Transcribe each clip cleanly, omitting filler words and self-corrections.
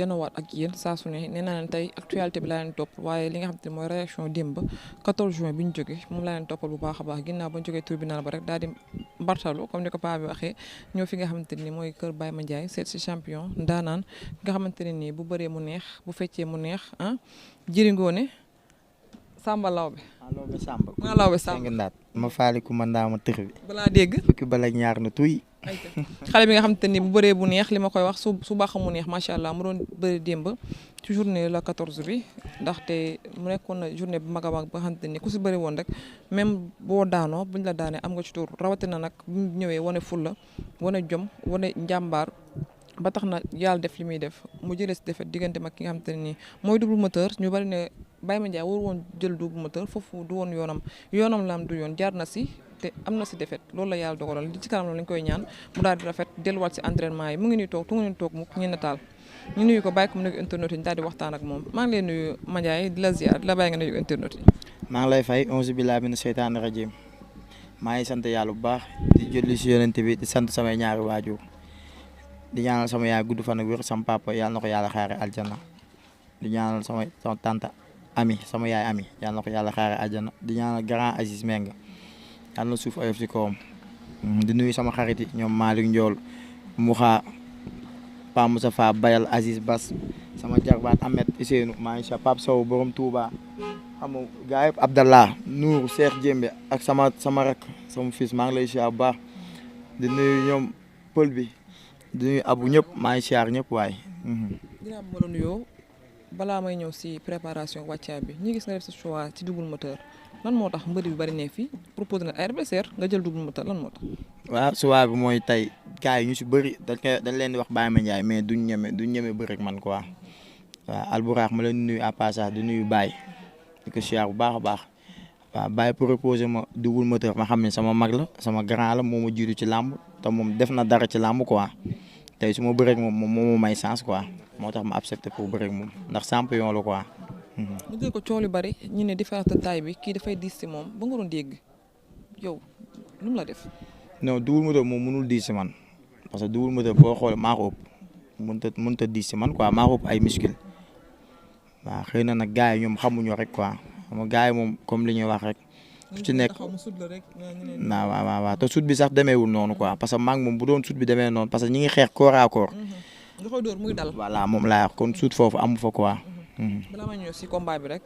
janowaat ak yéen saa su ne nee naa leen tey actualité bi laa leen topp waaye li nga xam te ne mooy réaction démb 14 juin bi ñu jógee moom laa leen toppal bu baax a baax ginnaaw ba ñu jógee tribunal ba rek daal di bartalu comme ni ko paa bi waxee ñoo fi nga xamante ne nii mooy kër Baye Mandiaye seet si champion ndaanaan nga xamante ne nii bu bëree mu neex bu feccee mu neex ah jëri ngoone Samba Lawbe. Lawbe Samba. maa Lawbe Samba ndaat ma faaliku ma ndaama tër bi. balaa dégg fukki bala ñaar na tuy. xale bi nga xamante ni bu bëree bu neex li ma koy wax su baax mu neex macha allah mu doon bëri démb ci journée la 14 bi ndaxte mu nekkoon na journée bu mag a mag ba nga xamante ni ku si bëri woon rek même boo daanoo buñ la daanee am nga ci tur rawatina nag bu ñu ñëwee wane fulla wane jom wane njàmbaar ba tax na yàlla def li muy def mu jëlee si defet diggante mag ki nga xamante ne nii mooy double moteur ñu bari ne Baye Mandiaye war woon jël double moteur foofu du woon yoonam la am du yoon jaar na si te am na si defet loolu la yàlla dogaloon li ci kanam lañ koy ñaan mu daal di rafet delluwaat si entraînement yi mu ngi nii toog tu nga ñu toog mu ñu nataal ñu nuyu ko bàyyi ko mu nuyu internet yi ñu daal di waxtaan ak moom maa ngi lay nuyu Mandiaye di la ziar di la bàyyi nga nuyu internet yi. maa ngi lay fay auzu billaahi mina seytaani rajiim maa ngi sant yàlla bu baax di julli si yonent bi di sant samay ñaari waajur di ñaanal sama yaay gudd fan ak wér sama papa yàlla na ko yàlla xaare aljana di ñaanal sama tante ami sama yaay ami yàlla na ko yàlla xaare aljana di ñaanal grand Aziz Meng yàlla na suuf oyof si kawam di nuyu sama xarit yi ñoom Malick Ndiol Mouxa Pa Moussa Fa Bayal Aziz Bass sama jarbaat Ahmed Ousseynou maa ngi sa Pape Sow borom Touba xam nga gars yëpp Abdallah Nour Cheikh Jembe ak sama rak sama fils maa ngi lay siyaar bu baax di nuyu ñoom pël bi di nuyu abu ñëpp maa ngi siyaar ñëpp waaye. dinaa mën a nuyoo balaa may ñëw si préparation wàccaay bi ñi gis nga def sa choix ci double moteur lan moo tax mbëri bi bari ne fii proposé na ay adversaire nga jël double moteur lan moo tax. waaw choix bi mooy tey gars yi ñu si bëri dañ leen di wax Baye Mandiaye mais duñ ñeme bëri ak man quoi waaw Alburax ma leen di nuyu à passage di nuyu Baye di ko siyaar bu baax a baax waaw Baye proposé ma double moteur ma xam ne sama mag la sama grand la moo ma jiitu ci làmb te moom def na dara ci làmb quoi tey su ma bëreeg moom moo ma may chance quoi moo tax ma accepté pour bëreeg moom ndax champion la quoi. mu jël ko coow lu bari ñu ne différence de taille bi kii dafay diis si moom ba nga doon dégg yow lu mu la def. non double moteur moom mënul diis si man parce que double moteur boo xoolee maa ko ëpp mënut a diis si man quoi maa ko ëpp ay muscle waaw xëy na nag gars yi ñoom xamuñu rek quoi xam nga gars yi moom comme li ñuy wax rek. ku ci nekk waaw te sut bi sax demeewul noonu quoi parce que maa ngi moom bu doon sut bi demee noonu parce que ñi ngi xeex corps à corps. nga koy dóor muy dal. voilà moom laa wax kon sut foofu amu fa quoi. balaa ma ñëw si combat bi rek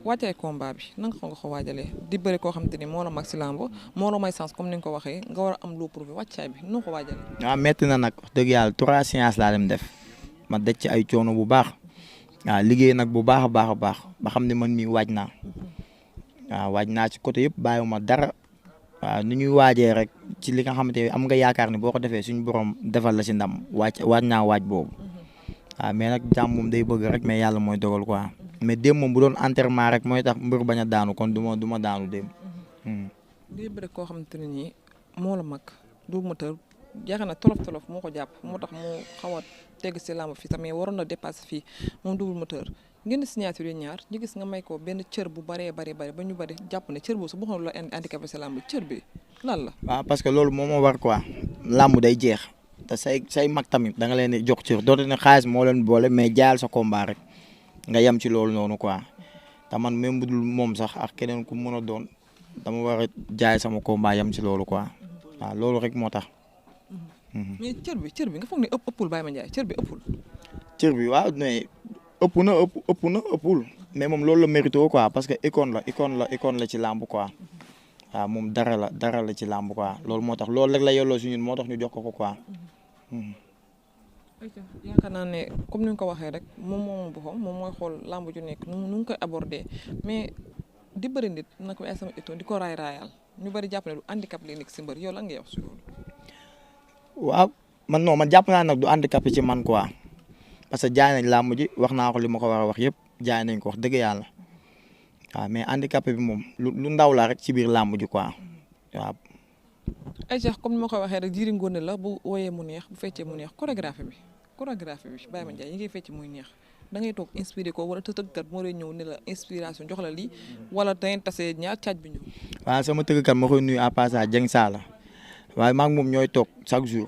wàccee combat bi nanga nga ko waajalee di bëri koo xam te ni moo la mag si làmb moo la may sens comme ni nga ko waxee nga war a am loo prouvé wàccaay bi noo ko waajalee. waaw métti na nag wax dëgg yàlla 3 séances laa dem def ma daj ci ay coono bu baax waaw liggéey nag bu baax a baax ba xam ne man mii waaj naa waaw waaj naa ci côté yëpp bàyyiwuma dara waaw ni ñuy waajee rek ci li nga xamante ne am nga yaakaar ne boo ko defee suñu borom defal la si ndam waaj naa waaj boobu waaw mais nag jàmm moom day bëgg rek mais yàlla mooy dogal quoi mais démb moom bu doon enterrement rek mooy tax mbër bañ a daanu kon du ma daanu démb. di bëri koo xamante ne nii moo la mag double moteur yaakaar na tolof moo ko jàpp moo tax mu xaw a tegg si làmb fii tamit waroon na dépassé fii moom double moteur. ngeen signature yi ñaar ñu gis nga may ko benn cër bu bari ba ñu bari jàpp ne cër boobu su bokkul la handicapé sa làmb cër bi lan la. waaw parce que loolu moo war quoi làmb day jeex te say mag tamit da nga leen di jox cër dootu ne xaalis moo leen boole mais jaayal sa combat rek nga yem ci loolu noonu quoi te man même bu dul moom sax ak keneen ku mën a doon dama war a jaay sama combat yem ci loolu quoi waaw loolu rek moo tax. mais cër bi nga foog ne ëppul Baye Mandiaye cër bi ëppul. cër bi waaw mais. ëpp na ëppul mais moom loolu la mérito quoi parce que icône la ci làmb quoi waaw moom dara la ci làmb quoi loolu moo tax loolu rek la yelloo si ñun moo tax ñu jox ko quoi. yaakaar naa ne comme ni nga ko waxee rek moom mooy xool làmb ju nekk nu ngi koy aborder mais di bëri nit na ko ay sama itoon di ko raayal ñu bëri jàpp ne du handicap li nekk si mbër yow lan ngay wax si loolu. waaw man jàpp naa nag du handicap ci man quoi. parce que jaay nañ làmb ji wax naa ko li ma ko war a wax yëpp jaay nañ ko wax dëgg yàlla waaw mais handicapé bi moom lu ndaw la rek ci biir làmb ji quoi waaw. ay Cheikh comme ni ma ko waxee rek jiiri ngoone la bu woyee mu neex bu feccee mu neex chorégraphie bi Baye Mandiaye yi ngay fecc muy neex da ngay toog inspiré ko wala tëggkat moo lay ñëw ne la inspiration jox la lii wala da ngeen tase ñaar caaj bi ñëw. waaw sama tëggkat ma koy nuyu à passage Dieng Sala waaye maa ngi moom ñooy toog chaque jour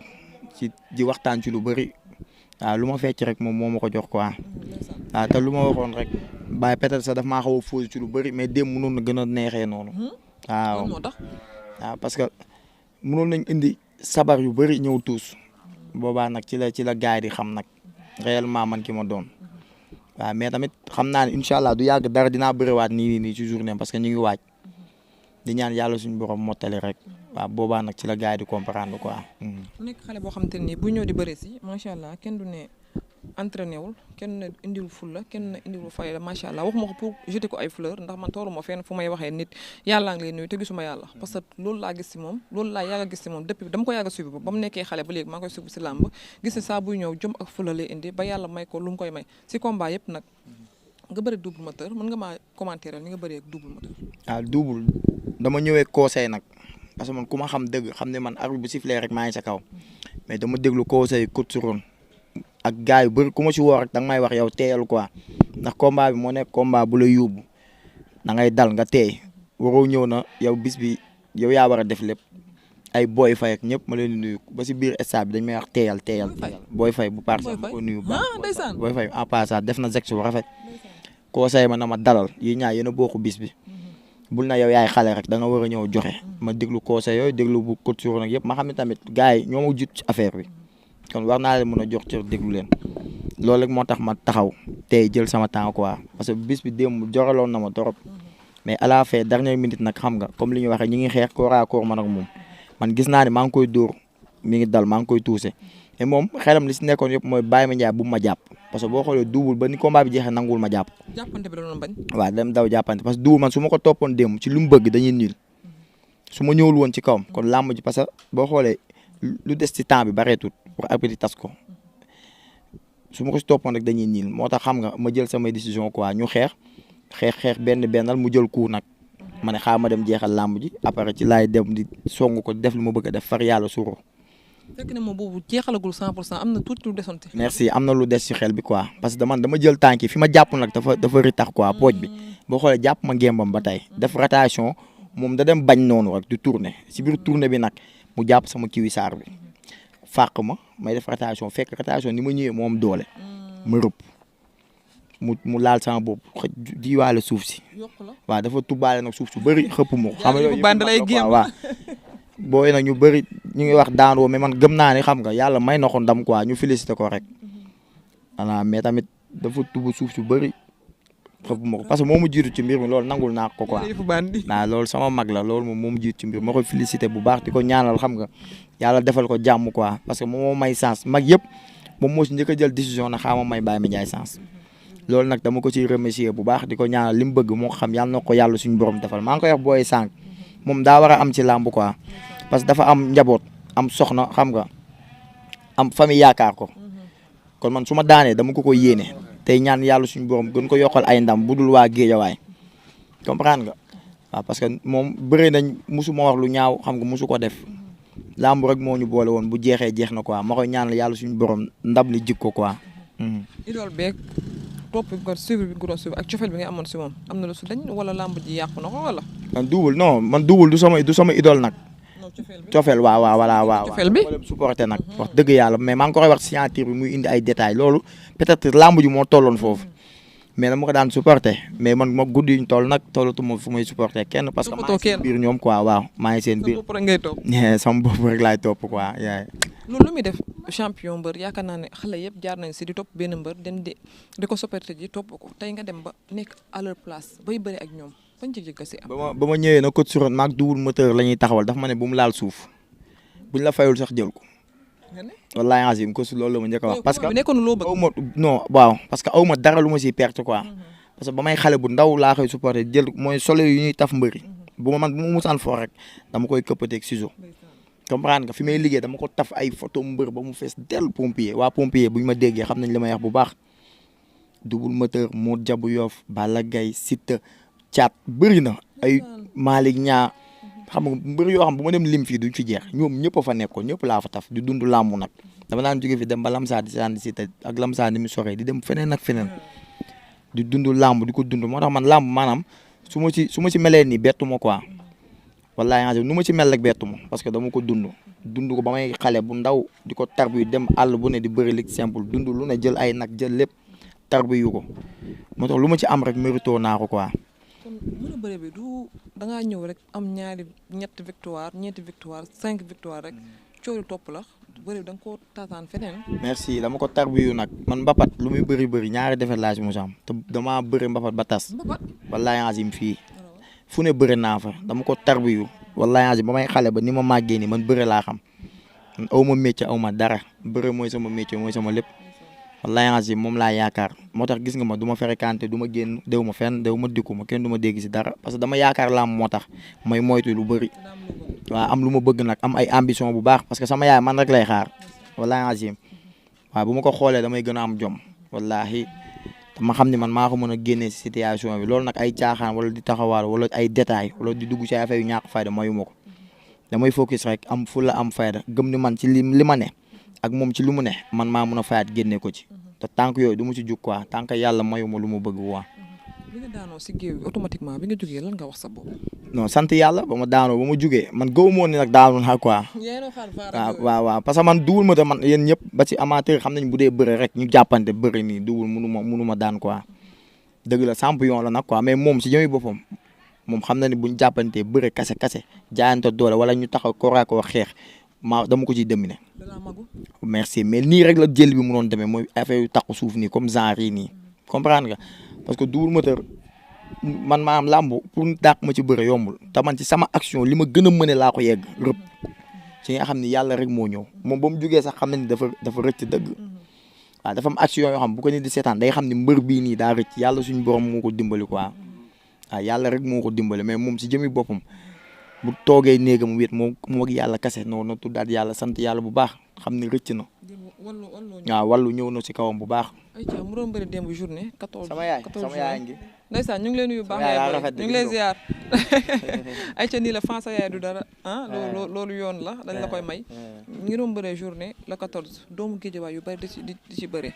di waxtaan ci lu bëri. waaw lu ma fecc rek moom moo ma ko jox quoi waaw te lu ma waxoon rek Baye peut-être sax daf maa xaw a fausse ci lu bëri mais démb mënoon na gën a neexee noonu waaw moo tax waaw parce que mënoon nañ indi sabar yu bëri ñëw tuus boobaa nag ci la gaay di xam nag réellement man ki ma doon waaw mais tamit xam naa ne incha allah du yàgg dara dinaa bëriwaat nii ci journée parce que ñu ngi waaj di ñaan yàlla suñu borom mottali rek waaw boobaa nag ci la gaay di comprendre quoi. nekk xale boo xamante ni bu ñëw di bëri si macha allah kenn du ne entraîné wul kenn ne indiwul fulla kenn ne indiwul fayda macha allah waxuma ko pour jeter ko ay fleur ndax man toolu ma fenn fu may waxee nit yàllaa ngi lay nuyu te gisuma yàlla parce que loolu laa gis si moom loolu laa yàgg a gis si moom depuis dama ko yàgg a suivre ba mu nekkee xale ba léegi maa ngi koy suivre si làmb gis ne saa buy ñëw jom ak fulla lay indi ba yàlla may ko lu mu koy may si combat yëpp nag nga bëri double moteur mën nga maa commenter ni nga bëree ak double moteur. waaw double dama ñëwee conseil nag parce que man ku ma xam dëgg xam ne man arbitre bu sifflé rek maa ngi sa kaw mais dama déglu conseil coach Ron ak gars yu bëri ku ma si woo rek da nga may wax yow teeyal quoi ndax combat bi moo nekk combat bu la yóbbu da ngay dal nga teey waroo ñëw na yow bis bi yow yaa war a def lépp ay Boy Faye ak ñëpp ma leen di nuyu ba si biir stade bi dañ may wax teeyal Boy Faye bu parcelle ma ko nuyu baax Boy Faye en passant def na geste bu rafet conseil ma na ma dalal yi ñaar yéen a bokk bis bi bul na yow yaay xale rek da nga war a ñëw joxe ma déglu conseil yooyu déglu bu coach Ron nag yëpp ma xam ne tamit gars yi ñoo ma jut ci affaire bi kon war naa leen mën a jox cër déglu leen loolu rek moo tax ma taxaw tey jël sama temps quoi parce que bis bi démb joraloon na ma trop mais à la fin dernière minute nag xam nga comme li ñu waxee ñi ngi xeex corps à corps man ak moom man gis naa ne maa ngi koy dóor mi ngi dal maa ngi koy tuuse et moom xelam li si nekkoon yëpp mooy Baye Ma Ndiaye bu ma jàpp parce que boo xoolee double ba ni combat bi jeexee nanguwul ma jàpp. jàppante bi la doon bañ. waaw dem daw jàppante parce que double man su ma ko toppoon démb ci lu mu bëgg dañuy niil su ma ñëwul woon ci kawam kon làmb ji parce que boo xoolee lu des ci temps bi bareetut pour arbitre tas ko su ma ko si toppoon rek dañuy niil moo tax xam nga ma jël samay décision quoi ñu xeex bennal mu jël coup nag ma ne xaar ma dem jeexal làmb ji après ci laay dem di song ko def lu ma bëgg a def far yàlla suro. fekk ne moom boobu jeexalagul 100% am na tuuti lu desoon. merci am na lu des ci xel bi quoi parce que dama jël tànk yi fi ma jàpp nag dafa ritax quoi pooj bi boo xoolee jàpp ma ngémbam ba tey def rotation moom da dem bañ noonu rek du tourner si biir tourner bi nag mu jàpp sama kiwi saar bi fàq ma may def rotation fekk rotation ni ma ñëwee moom doole ma rëpp mu laal sama bopp diiwaale suuf si waaw dafa tubbaale nag suuf su bëri xëpp ma ko xam nga yooyu waaw booy nag ñu bëri ñu ngi wax daan woo mais man gëm naa ne xam nga yàlla may na ko ndam quoi ñu félicité ko rek voilà mais tamit dafa tubb suuf su bëri xëpp ma ko parce que moo mu jiitu ci mbir mi loolu nangul naa ko quoi naa loolu sama mag la loolu moom moo mu jiitu ci mbir ma koy félicité bu baax di ko ñaanal xam nga yàlla defal ko jàmm quoi parce que moom moo may sens mag yëpp moom moo si njëkk a jël décision na xaama may Baye Ma Ndiaye sens loolu nag dama ko ciy remercier bu baax di ko ñaanal li mu bëgg moo xam yàlla na ko yàlla suñu borom defal maa ngi koy wax booy sànq moom daa war a am ci làmb quoi parce que dafa am njaboot am soxna xam nga am famille yaakaar ko kon man su ma daanee dama ko koy yéene tey ñaan yàlla suñu borom gën ko yokkal ay ndam budul waa Géejawaay comprendre nga waaw parce que moom bëri nañ musu ma wax lu ñaaw xam nga musu ko def làmb rek moo ñu boole woon bu jeexee jeex na quoi ma koy ñaanal yàlla suñu borom ndam li jik ko quoi. idole beeg topp bi nga suivre bi nga doon suivre ak cofeel bi nga amoon si moom am na lu su dañ wala làmb ji yàqu na ko wala. man double du sama idole nag. cofeel waaw cofeel bi supporté nag wax dëgg yàlla mais maa ngi koy wax signature bi muy indi ay détails loolu peut-être làmb ji moo tolloon foofu mais dama ko daan supporté mais man ma guddi yuñ toll nag tollatuma fu may supporté kenn parce que maa ngi seen biir ñoom quoi waaw maa ngi seen biir sama bopp rek laay topp quoi yaay loolu lu muy def champion mbër yaakaar naa ne xale yëpp jaar nañ si di topp benn mbër dem di ko supporté ji topp ko tey nga dem ba nekk à leur place bay bëri ak ñoom bañ ci jëgg si am. ba ma ñëwee na coach Suron maag double moteur la ñuy taxawal dafa ma ne bu mu laal suuf buñ la fayul sax jël ko. wallaahi azim coach loolu la ma njëkk a wax. parce que aw ma non waaw parce que aw ma dara lu ma siy perte quoi. parce que ba may xale bu ndaw laa koy supporté jël mooy solo yu ñuy taf mbëri. bu ma musaan foo rek dama koy këppateeg ciseau. comprendre nga fi may liggéey dama ko taf ay photo mbër ba mu fees del pompier waa pompier bu ñu ma déggee xam nañ li may wax bu baax. double moteur moo jabu Yoff Balla Gaye Siteu caat bëri na ay Malick Niang xam nga mbër yoo xam bu ma dem lim fii duñ fi jeex ñoom ñëpp a fa nekkoon ñëpp laa fa taf di dund làmb nag dama daan jóge fi dem ba Lamsa di saan si te ak Lamsa ni mu soree di dem feneen ak feneen di dund làmb di ko dund moo tax man làmb maanaam su ma ci melee nii bettu ma quoi wallaahi nu ma ci mel rek bettu ma parce que dama ko dund dund ko ba may xale bu ndaw di ko tarbiyu dem àll bu ne di bëri lig simple dund lu ne jël ay nag jël lépp tarbiyu ko moo tax lu ma ci am rek mérito naa ko quoi. kon mën a bëre bi du da ngaa ñëw rek am ñetti victoire ñeenti victoire 5 victoire rek coow li topp la bëre bi da nga koo taataan feneen. merci dama ko tarbiyu nag man mbapat lu muy bëri ñaari defet laa ci mos am te damaa bëri mbapat ba tas. mbapat wallaahi azim fii fu ne bëri naa fa dama ko tarbiyu wallaahi azim ba may xale ba ni ma màggee nii man bëri laa xam man aw ma métier aw ma dara bëri mooy sama métier mooy sama lépp. wallaahi azim moom laa yaakaar moo tax gis nga ma du ma fréquenté du ma génn dew ma fenn dew ma dikku ma kenn du ma dégg si dara parce que dama yaakaar làmb moo tax may moytu lu bëri waaw am lu ma bëgg nag am ay ambition bu baax parce que sama yaay man rek lay xaar wallaahi azim waaw bu ma ko xoolee damay gën a am jom wallaahi dama xam ne man maa ko mën a génnee si situation bi loolu nag ay caaxaan wala di taxawaal wala ay détails wala di dugg ci affaire yu ñàkk fayda mayu ma ko damay focus rek am fulla am fayda gëm ni man ci li ma ne ak moom ci lu mu ne man maa mun a fayaat génne ko ci te tànk yooyu du mu ci jug quoi tànk yàlla mayu ma lu ma bëgg waa. bi nga daanoo si géew bi automatiquement bi nga jugee lan nga wax sa bopp. non sant yàlla ba ma daanoo ba ma jugee man gëw moo ni nag daanu naa quoi. waaw parce que man duwul ma te man yéen ñëpp ba ci amateur xam nañ bu dee bëre rek ñu jàppante bëri nii duwul munu ma daan quoi dëgg la champion la nag quoi mais moom si jëmi boppam moom xam na ni buñ jàppantee bëre kase jaayante doole wala ñu taxaw koraakoo xeex. dama ko ciy dominer. merci mais nii rek la jël bi mu doon demee mooy affaire yu takku suuf nii comme genre yi nii comprendre nga parce que Double Moteur man maanaam làmb pour dàq ma ci bëre yombul te man ci sama action li ma gën a mëne laa ko yegg rëpp ci nga xam ni yàlla rek moo ñëw moom ba mu jugee sax xam na ni dafa rëcc dëgg waaw dafa am action yoo xam bu ko nit di seetaan day xam ni mbër bii nii daa rëcc yàlla suñu borom moo ko dimbali quoi waaw yàlla rek moo ko dimbali mais moom si jëmi boppam. bu toogee néegam wéet moom ak yàlla kase noonu na tuddaat yàlla sant yàlla bu baax xam ne rëcc na. waaw wàllu ñëw na si kawam bu baax. ayca mu doon bëri démb journée 14. sama yaay ngi. ndeysaan ñu ngi lay nuyu baax. ñu ngi lay ziar. ayca nii la fan sa yaay du dara ah loolu yoon la dañ la koy may. ñu ngi doon bëree journée le 14 doomu Géejawaay yu bari di ci bëre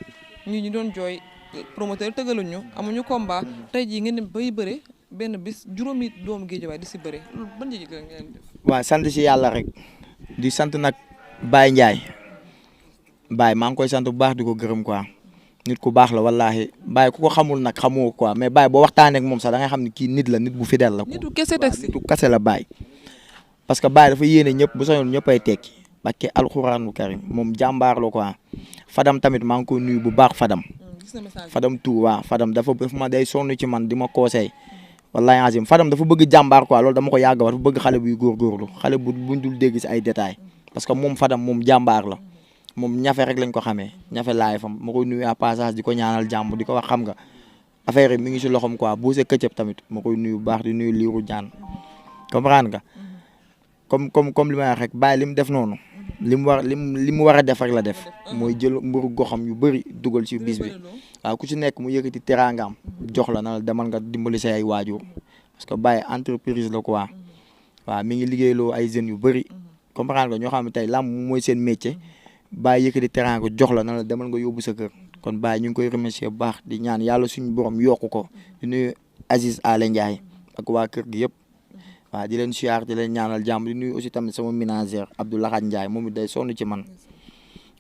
ñu doon jooy promoteur tëgaluñ ñu amuñu combat tey jii ngeen dem bay bëre. benn bis juróomi doomu Géejawaay di si bëre loolu ban njëg la ngeen def. waaw sant si yàlla rek di sant nag Baye Ndiaye Baye maa ngi koy sant bu baax di ko gërëm quoi nit ku baax la wallaahi Baye ku ko xamul nag xamoo quoi mais Baye boo waxtaanee ak moom sax da ngay xam ne kii nit la nit bu fidèle la. nitu kese taxi nitu kese la Baye. parce que Baye dafa yéene ñëpp bu soñoon ñëpp ay tekki bakke alxuraanu karim moom jàmbaar la quoi Fadam tamit maa ngi koy nuyu bu baax Fadam. Fadam tout waaw Fadam dafa ma day sonn ci man di ma conseil wallahi azim Fadam dafa bëgg jàmbaar quoi loolu dama ko yàgg wax dafa bëgg xale buy góorgóorlu xale buñ dul dégg si ay détails parce que moom Fadam moom jàmbaar la moom ñafe rek lañ ko xamee ñafe laay fam ma koy nuyu à passage di ko ñaanal jàmm di ko wax xam nga affaire yi mi ngi si loxom quoi bu see këccëb tamit ma koy nuyu bu baax di nuyu liiru jaan comprendre nga comme li may wax rek bàyyi li mu def noonu li mu war a def rek la def mooy jël mburu goxam yu bëri dugal ci bis bi waaw ku ci nekk mu yëkkati teraangam jox la na demal nga dimbali say ay waajur parce que Baye entreprise la quoi waaw mi ngi liggéeyloo ay jeunes yu bëri comprendre nga ñoo xam ne tey làmb mooy seen métier Baye yëkkati teraanga jox la na la demal nga yóbbu sa kër kon Baye ñu ngi koy remercier bu baax di ñaan yàlla suñu borom yokku ko di nuyu Aziz Ale Ndiaye ak waa kër gi yëpp waaw di leen siyaar di leen ñaanal jàmm di nuyu aussi tamit sama ménagère Abdoulaye Ndiaye moom it day sonn ci man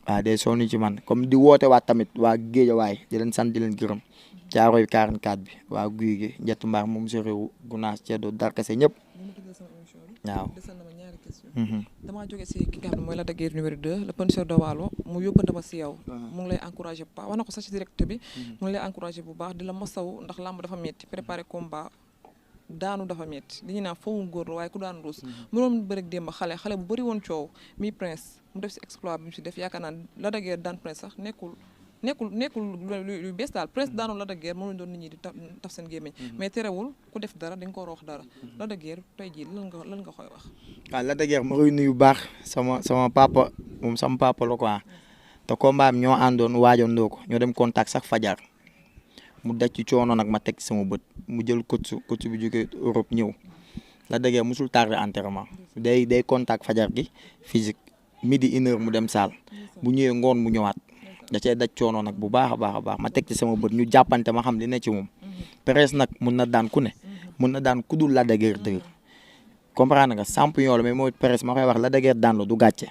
waaw day sonn ci man comme di woote waat tamit waa Géejawaay di leen sant di leen gërëm Caaroy 44 bi waa Guy gi Njett Mbaar moom sa réew Gunaas Ceddo Darkase ñëpp waaw. damaa jóge si ki nga xam ne mooy Lac de Guiers numéro 2 le puncheur de Waalo mu yóbbante ma si yow mu ngi lay encouragé bu baax wax na ko sax ci direct bi mu ngi lay encouragé bu baax di la masaw ndax làmb dafa metti préparé combat daanu dafa metti li ñu naan foofu mu góor la waaye ku daan ruus mu doon bëri démb xale bu bëri woon coow mi Prince mu def si exploit bi mu si def yaakaar naa Lac de Guiers daan Prince sax nekkul lu bees daal Prince daanu Lac de Guiers moom lañ doon nit ñi di taf seen gémmiñ mais terewul ku def dara dañ ko war a wax dara Lac de Guiers tey jii lan nga koy wax. waaw Lac de Guiers ma koy nuyu bu baax sama papa moom sama papa la quoi te combat am ñoo àndoon waajandoo ko ñoo dem contact sax fajar mu daj ci coono nag ma teg sama bët mu jël coach bi jóge Europe ñëw Lac de Guiers musul tardé entraînement day contact fajar gi physique midi 1h mu dem salle bu ñëwee ngoon mu ñëwaat da cee daj coono nag bu baax a baax ma teg ci sama bët ñu jàppante ma xam li ne ci moom Prince nag mun na daan ku ne mun na daan ku dul Lac de Guiers dëgg comprendre nga champion la mais mooy Pérez ma koy wax la dëgër daan la du gàcce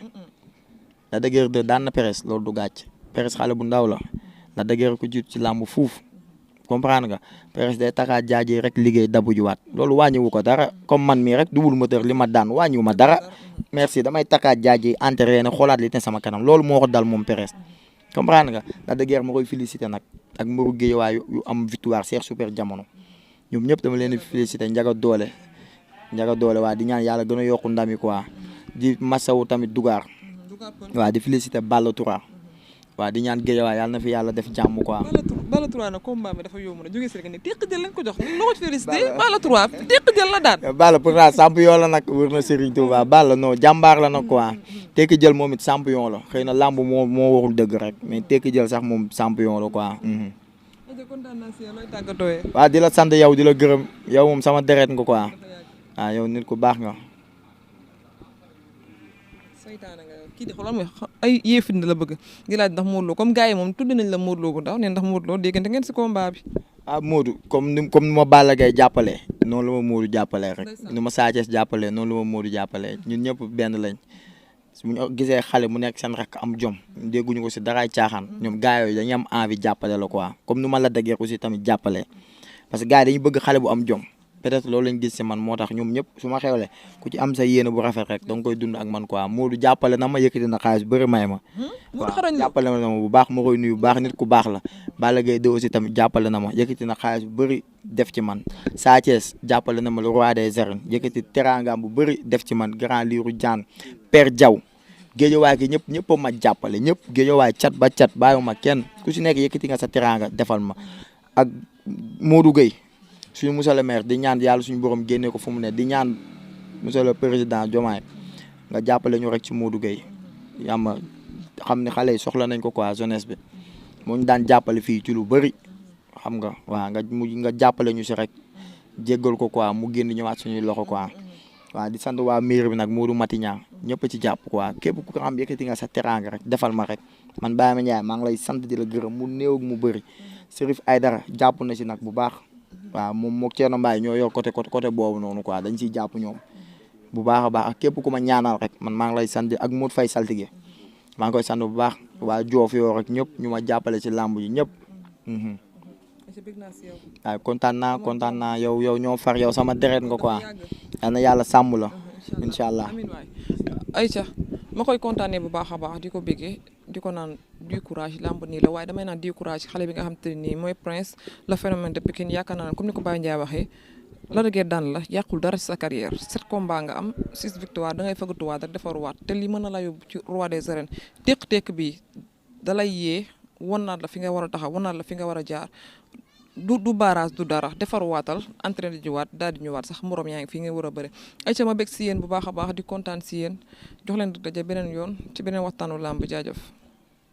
la dëgër de daan na Pérez loolu du gàcce Pérez xale bu ndaw la dëgër ko jiitu ci làmb fuuf comprendre nga Pérez day taxaa jaajee rek liggéey dabu juwaat loolu wàññiwu ko dara comme man mii rek double moteur li ma daan wàññiwu ma dara merci damay taxaa jaajee entraîné xoolaat li ne sama kanam loolu moo ko dal moom Pérez comprendre nga la dëgër ma koy félicité nag ak mbaru Guédiawaye yu am victoire Cheikh Super Jamono ñoom ñëpp dama leen di félicité njaga doole waa di ñaan yàlla gën a yokku ndami quoi di masawu tamit Dugar waa di félicité Balla Toura waa di ñaan Guédiawaye yàlla na fi yàlla def jàmm quoi. Balla Toura nag combat bi dafa yomb na jógee si rek ni teq jël lañ ko jox loo ko félicité Balla Toura teq jël la daan. Balla pourtant champion la nag wër na Serigne Touba Balla non jàmbaar la nag quoi teq jël moom it champion la xëy na làmb moo waxul dëgg rek mais teq jël sax moom champion la quoi. waaw di la sant yow di la gërëm yow moom sama deret nga quoi waaw yow nit ku baax nga. kii di xoolal mooy ay yéefin la bëgg di laaj ndax Modou Lo comme gars yi moom tudd nañ la Modou Lo bu ndaw ne ndax Modou Lo déggante ngeen si combat bi. Modou comme ni ma Balla Gaye jàppalee noonu la ma Modou jàppalee rek ni ma Sa Thiès jàppalee noonu la ma Modou jàppalee ñun ñëpp benn lañ su ñu gisee xale mu nekk seen rek am jom dégguñu ko si daraay caaxaan ñoom gars yooyu dañuy am envie jàppale la quoi comme ni ma la déggee aussi tamit jàppalee parce que gars yi dañuy bëgg xale bu am jom peut-être loolu lañ gis si man moo tax ñoom ñëpp su ma xewle ku ci am sa yéene bu rafet rek danga koy dund ak man quoi Modou jàppale na ma yëkkati na xaalis bëri may ma waaw jàppale na ma bu baax ma koy nuyu bu baax nit ku baax la Balla Gaye de aussi tamit jàppale na ma yëkkati na xaalis bu bëri def ci man Sa Thiès jàppale na ma le roi des arènes yëkkati teraangaam bu bëri def ci man grand liiru Diane Père Diaw Guédiawaye gi ñëpp ma jàppale ñëpp Guédiawaye cat ba cat bàyyiwuma kenn ku si nekk yëkkati nga sa teraanga defal ma ak Modou Gueye suñu monsieur le maire di ñaan yàlla suñu borom génne ko fu mu ne di ñaan monsieur le président Diomaye nga jàppale ñu rek ci Modou Gueye yàlla xam ne xale yi soxla nañ ko quoi jeunesse bi moo ñu daan jàppale fii ci lu bëri xam nga waaw nga jàppale ñu si rek jéggal ko quoi mu génn ñëwaat suñuy loxo quoi waaw di sant waa maire bi nag Modou Matignan ñëpp ci jàpp quoi képp ku xam yëkkati nga sa teraanga rek defal ma rek man Baye Mandiaye maa ngi lay sant di la gërëm mu néew ak mu bëri Serif Aydara jàpp na si nag bu baax waaw moom moog Thierno Mbaye ñoo yor côté boobu noonu quoi dañ siy jàpp ñoom bu baax a baax ak képp ku ma ñaanal rek man maa ngi lay sant ak Modou Faye saltige maa ngi koy sant bu baax waa Joof yoo rek ñëpp ñu ma jàppale ci làmb yi ñëpp. waaw kontaan naa yow ñoo far yow sama deret nga quoi yal na yàlla sàmm la incha allah. Aïcha ma koy kontaanee bu baax a baax di ko béggee di ko naan du courage lamb nii la waaye damay naan du courage xale bi nga xam te ne nii mooy Prince le phénomène de Pikine yaakaar naa ne comme ni ko Baye Ndiaye waxee la dëggee daan la yàqul dara ci sa carrière 7 combats nga am 6 victoire da ngay fëggatuwaat rek defaruwaat te li mën na la yóbbu ci roi des arènes téq-téq bi da lay yee wan naat la fi nga war a taxaw wan naat la fi nga war a jaar du barrage du dara defaruwaatal entraîné ji waat daal di ñëwaat sax morom yaa ngi fi nga war a bëre ay ca ma bég si yéen bu baax a baax di kontaan si yéen jox leen daje beneen yoon ci beneen waxtaanu làmb jaajëf